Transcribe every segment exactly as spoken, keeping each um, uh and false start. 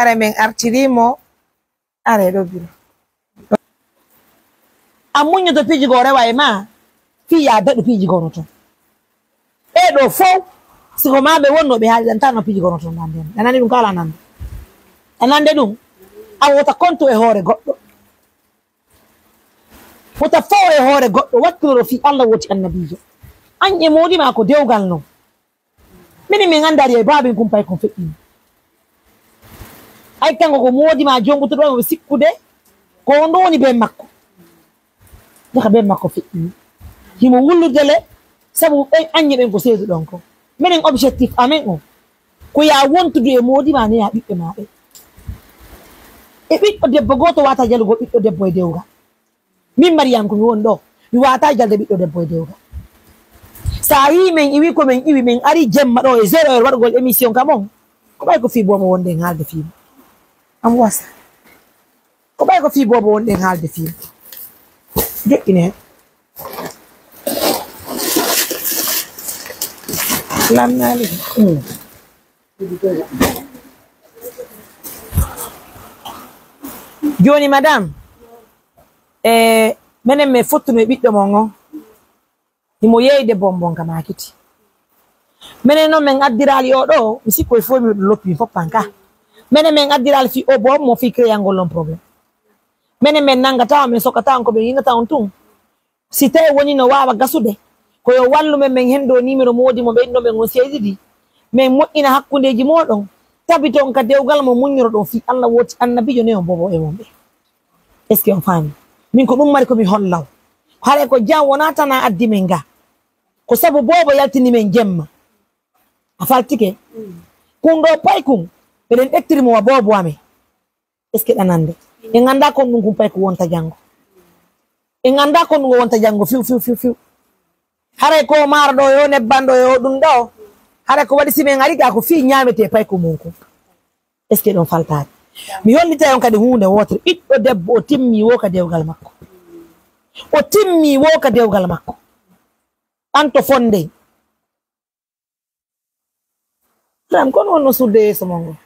Are men artiri mo. Are ɗo biro. A muññoto piiji goo rewa e ma. Fii yaa daɗu piiji goo no ton. Ɓee ɗoo fow, si ko maa ɓe wonnoo ɓe haaliɗantano piiji goo no ton. Nande a nani ɗum kala nande. A nande ɗum. A wota kontu e hoore goɗɗo. Wota fow e hoore goɗɗo, wakkiloro fii Allah woti annabiijo. An e moodi maa ko dewgal non. Minen min anndaali e baaben kumpay kon feƴƴini. Ay kanko ko moodi maa jonngutuɗo mo sikkude ko on ɗo woni bee makko. Jaka bee makko feƴƴini. Himo wullude le sabu ɓen aññe ɓen ko seedu ɗon ko. Minen objectif amen on ko yaa wontudu e moodi maa ne yaa ɓiɓɓe maa ɓen. E ɓiɗɗo debbo gooto waata jalugol ɓiɗɗo debbo e dewgal. Min Mariam ko mi woni ɗo. Mi waata jalde ɓiɗɗo debbo e dewgal. Sa yi men iwi ko men iwi men ari jemma ɗo e zéro heure waɗugol émission kam on. Ko ɓay ko fii boobo wonde en haalde fii mo. Am wasa. Ko ɓay ko fii boobo wonde en haalde fii mo. Joɗɗine hen. Lamnaali. Hmm. Jooni madame, e menen men fottuno e ɓiɗɗo mon on. Himo yeeyde bonbon ka maakiti. Menen noon men addiraali o ɗo, mi sikko e fof mi ɗo loppi mi foppan ka. Menen men addiraali fii o boom mo fii créangol on problème. Menen men nanngata on, men sokkata on ko ɓe yinata on tun. Si tawi woni no waawa gasude, ko yo wallu men, men henndo numéro moodi mo ɓeyduno men on seedi ɗi. Men moƴƴina hakkundeeji mooɗon. Tabiton ka dewgal mo muññoroɗon fii Allah wooti annabiijo ne on bobo e mon ɓe. Est-ce que on faami? Min ko ɗum mari ko mi hollaw. Haray ko jam wonaa tan a addi men ga. Ko sabu boobo yaltini men jemma. A faltike? Kun ɗo paykun, eɗen ƴettiri mo wa boobo amen. Est-ce que ɗa nande? En anndaa kon ɗum kun payku wonta janngo. En anndaa kon ɗum wonta janngo fiw, fiw, fiw, fiw. Haray ko maaro ɗo yo, nebban ɗo yo, ɗum ɗo. Haray ko waɗi si men ari ga ko fii ñaametee payku mun kun. Est-ce que ɗon faltaade? Mi hollitay on kadi huunde wootere. Ɓiɗɗo debbo o timmi wo ka dewgal makko. O timmi wo ka dewgal makko. An to fonden. Ram, kono wonno sudde yeeso mon ngo.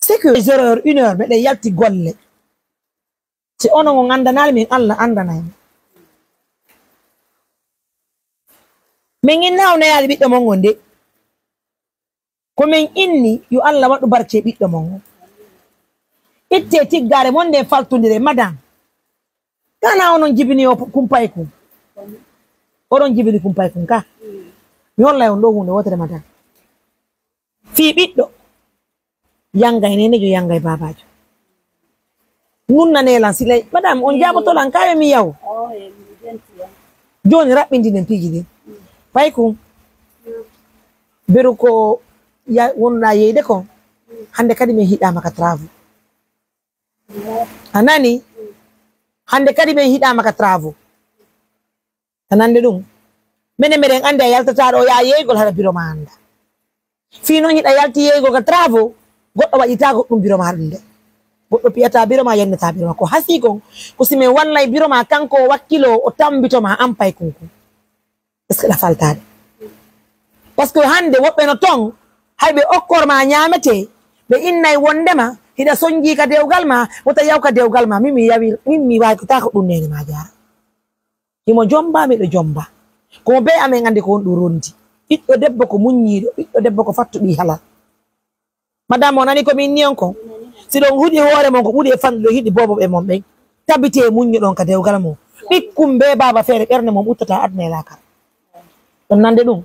C'est que zéro heure, une heure, meɗen yalti golle. Si onon on anndanaali min, Allah anndanay min. Min inna o neyaali ɓiɗɗo mon ngo nde. Ko min inni, yo Allah waɗu barke e ɓiɗɗo mon ngo. Itte tiggaare mon nde faltondire, madame. Kana onon jibini o kumpay kun. Oɗon jibini kumpay kun ka. Mi hollay on ɗo huunde wootere madame. Fii ɓiɗɗo. Yangay nenejo, yangay babajo. Nunna nelan silay. Madame, on jaaboto lan kawe mi yaw. Jooni raɓɓindinen piiji ɗin. Pay kun. Beru ko ya-, wonɗa yeyde kon. Hande kadi min hiɗama ka travaux. A nani? Hande kadi min hiɗama ka travaux. A nande ɗum? Minen meɗen andi a yaltata ɗo yaa yeeygol hara biro ma anda. Fii noon hiɗa yalti yeeygol ka travaux, goɗɗo waɗita goɗɗum biro ma ɗum de. Goɗɗo piyata biro ma, yennata biro ma. Ko hasii kon, ko si min wallay biro ma, kanko o wakkilo, o tambito ma, an pay kun kun. Est-ce que ɗa faltaade? Parce que hannde woɓɓe no ton, hay ɓe okkor ma ñaametee, ɓe innay wonndema hiɗa sonjii ka dewgal ma, wota yaw ka dewgal ma. Min mi yawi, min mi waykota ko ɗum neene ma jaara. Himo jomba, miɗo jomba. Ko mo bee amen anndi ko won ɗum rondi. Ɓiɗɗo debbo ko muññiiɗo, ɓiɗɗo debbo ko fattuɗi halal. Madame, on nani ko min ni on kon? Si ɗon huɗi hoore mon ko ɓuri e fanɗude hiɗi boobo ɓe mon ɓen. Tabitee muññoɗon ka dewgal mon. Ɓikkun bee baaba feere ɓernde mon ɓuttata aduna e laakara. Ɗon nande ɗum?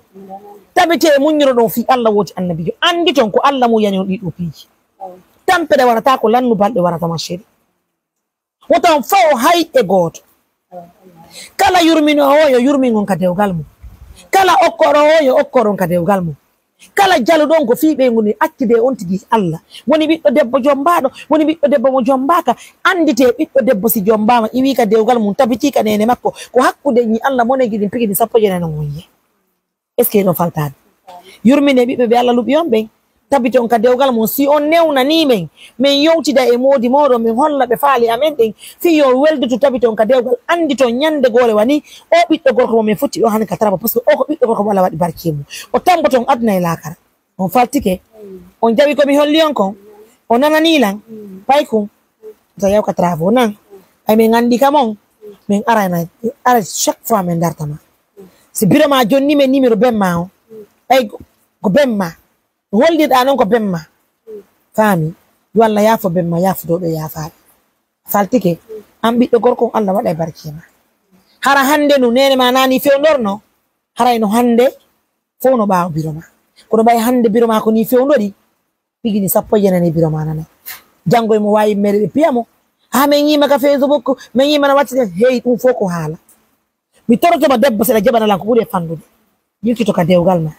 Tabitee muññoɗon fii Allah wooti annabiijo. Anndi ton ko Allah mum yani on ɗiɗo piiji. Tampere warata ko lannu balɗe warata ma chérie. Woton fow hay e gooto. Kala yurminoowo yo yurmin on ka dewgal mum. Kala okkoroowo yo okkor on ka dewgal mum. Kala jaluɗon ko fii ɓeygu ni, accide on tigi Allah. Woni ɓiɗɗo debbo jombaaɗo, woni ɓiɗɗo debbo mo jombaaka. Annditee ɓiɗɗo debbo si jombaama, iwii ka dewgal mum, tabitii ka neene makko. Ko hakkunde ñi Allah monegi ɗin pigi ɗin sappo e jenayi no wonye. Est-ce que ɗon faltaade? Yurmine ɓiɓɓe ɓe Allah luɓi on ɓen. Tabiton ka dewgal mum, si on newnanii men, men yewtida e moodi mooɗon, men holla ɓe faali amen ɗen, fii yo weldutu tabiton ka dewgal, annditon ñande goore wani, o ɓiɗɗo gorko mo men fotti ɗo hannde ka taraba, parce que o ko ɓiɗɗo gorko mo Allah waɗi barke mum. O tamboton aduna e laakara. On faltike? On jaɓi ko mi holli on kon? O nanani lan? Pay kun. Sa yaw ka travaux nan. Ay min nganndi ka mon. Min arana, ara chaque fois min dartama. Si biro ma jonni min numéro bemma o. Ay ko bemma. Hollirɗa noon ko bemma. Faami. Yo Allah yaafo bemma, yaafo dow ɓe yaafaaɓe. Faltike. An ɓiɗɗo gorko on Allah waɗa e barke ma. Hara hannde no neene ma nani fewndorno. Haray no hannde fof no ɓaawo biro ma. Kono ɓay hannde biro ma ko ni fewndori. Pigini sappo yenani biro ma nana. Janngo e mo waawi mere ɓe piya mo. Ha min yiima ka Facebook, min yiima na wattide, hey, ɗum fof ko haala. Mi torotoma debbo seɗa jaɓana lan ko ɓuri e fandude. Yiltito ka dewgal ma.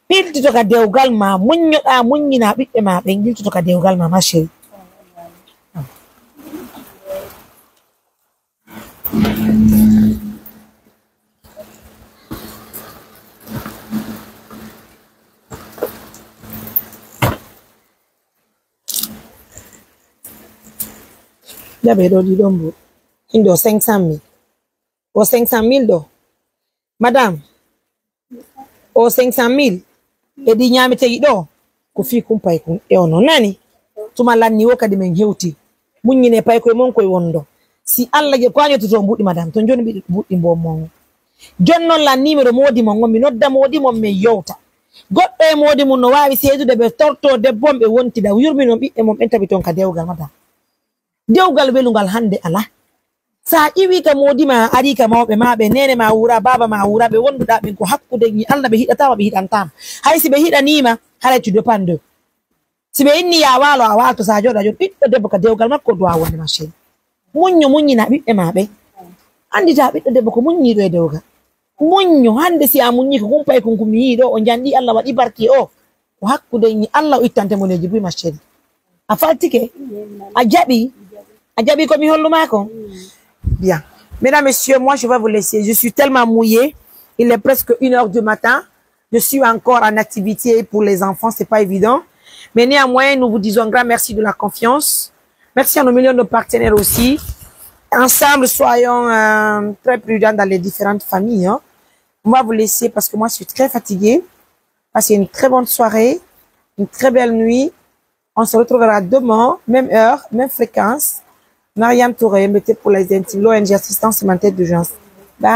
Yiltito ka dewgal ma, muññoɗa, muññina ɓiɓɓe ma ɓen, yiltito ka dewgal ma, ma chérie. Jaɓe ɗo ɗi ɗon bo. Indo cinq cent mille. O cinq cent mille ɗo. Madame, o cinq cent mille e ɗi ñaametee ɗo, ko fii kumpay kun e ono nani. Tuma lanni wo kadi min hewti. Muññine pay koye mon koye wondo. Si Allah je ko añototo mbuɗi madame, to joni mbiɗi mbuɗi mbo mon. Jon noon lanni miɗo moodi mon on, mi nodda moodi mon min yewta. Goɗɗo e moodi mum no waawi seedude ɓe torto debbo on ɓe wontida. Yurminon ɓiɓɓe mon ɓen tawi toon ka dewgal madame. Dewgal welungal hannde alaa. Sa iwi ka moodi ma, ari ka mawɓe ma ɓe, nene ma wuura, baaba ma wuura, ɓe wonduɗa ɓen ko hakkude ñi Allah ɓe hiɗata ma, ɓe hiɗanta ma. Hay si ɓe hiɗani ma, haray tu dépend d'eux. Si ɓe inni ya waalo, a waalto, sa jooɗo, a jooɗo. Ɓiɗɗo debbo ka dewgal makko, duwa wonde ma chérie. Muñño, muññina ɓiɓɓe ma ɓe. Andita ɓiɗɗo debbo ko muññiɗo e dewgal. Muñño, hannde si a muññi ko kumpay kun ko mi yii ɗo, o janɗi Allah waɗi barki o. Ko hakkude ñi Allah o ittante moneeji buy ma chérie. A faltike? A jaɓi? A jaɓi ko mi hollu ma ko? Bien. Mesdames, Messieurs, moi je vais vous laisser. Je suis tellement mouillée. Il est presque une heure du matin. Je suis encore en activité pour les enfants, c'est pas évident. Mais néanmoins, nous vous disons un grand merci de la confiance. Merci à nos millions de partenaires aussi. Ensemble, soyons euh, très prudents dans les différentes familles. Hein. On va vous laisser parce que moi, je suis très fatiguée. Passez une très bonne soirée, une très belle nuit. On se retrouvera demain, même heure, même fréquence. Marianne Touré, M B T pour les intimes, l'O N G Assistance Humanitaire d'Urgence. Bye.